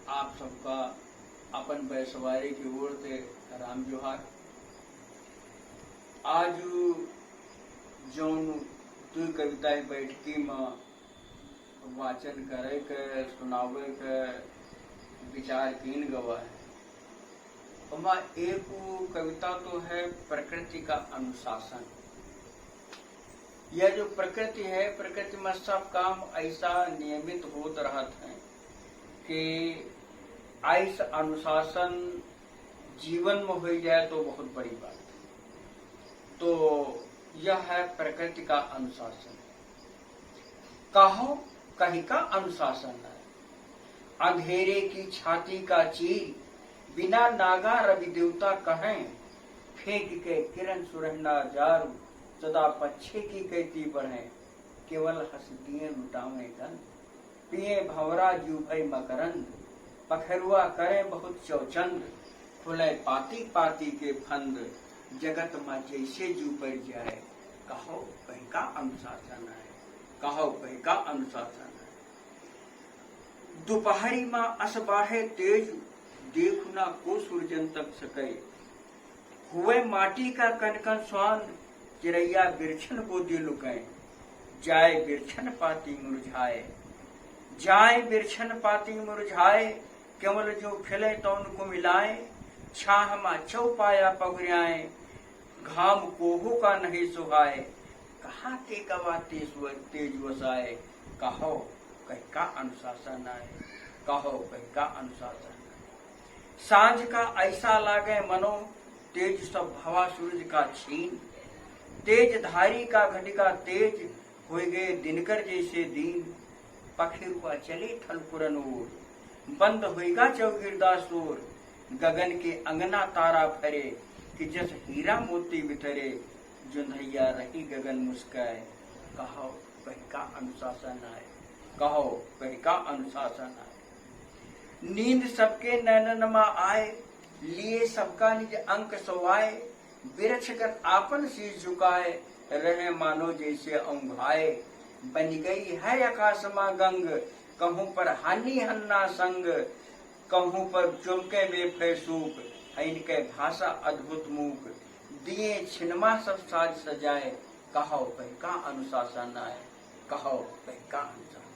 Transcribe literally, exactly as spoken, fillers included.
आप सबका अपन बैसवारी की ओर से राम जोहार। आज जौन दुइ कविता ही बैठकी में वाचन करे के, सुनावे के विचार कीन गवा है। ओमा एक कविता तो है प्रकृति का अनुशासन। यह जो प्रकृति है, प्रकृति में सब काम ऐसा नियमित होत रहत है कि ऐसा अनुशासन जीवन में हो जाए तो बहुत बड़ी बात है। तो यह है प्रकृति का अनुशासन। कहो कहीं का अनुशासन है। अंधेरे की छाती का चीर बिना नागा रवि देवता कहें, फेंक के किरण सुरहना जारू, सदा पच्छे की कैती बढ़े, केवल हंस दिए लुटावे गंध। पिए भंवरा जू भई मकरंद, पखरुआ करें बहुत चौचंद, खुले पाती पाती के फंद, जगत मा जैसे जू परि जाए, कहो कहीं का अनुशासन है, कहो कहीं का अनुशासन है। दुपहरी मा अस बाहे तेज, देखु ना को सुरजन तक सके। हुए माटी का कन कन स्वान, चिरैया बिरछन गोदी लुकैं। जाए बिरछन पाती मुरझाए, जाए बिरछन पाती मुरझाए, केवल जो खिले तौन कुमिलाए। छाह मा चौपाया पगुरियाए, घाम कोहू का नहीं सुहाए। कहाँ ते गवा तेज व-, तेज वसाए, कहो कहीं का अनुशासन आए, कहो कहीं का अनुशासन आए। सांझ का ऐसा लागे मनो, तेज सब भवा सूरज का छीन। तेज धारी का घटिका तेज, होई गए दिनकर जैसे दीन। पखेरुआ चले थलकुरन ओर, बंद होइगा चौगिरदा सोर। गगन के अंगना तारा फरे, कि जस हीरा मोती बितरे। जुंधैया रही गगन मुस्काए, कहो कहीं का अनुशासन आए, कहो कहीं का अनुशासन आए। नींद सबके नैनन मा आए, लिए सबका निज अंक सोआए। बिरछ कर आपन शीश झुकाए, रहे मानो जैसे औंघाए। बनि गई है आकाश मा गंग, कहूँ पर हानि हन्ना संग। कहूँ पर चुमके वे फैसूक, है इनके भाषा अद्भुत मूक। दिए छिनमा सब साज सजाए, कहो कहीं का अनुशासन आए, कहो कहीं का अनुशासन।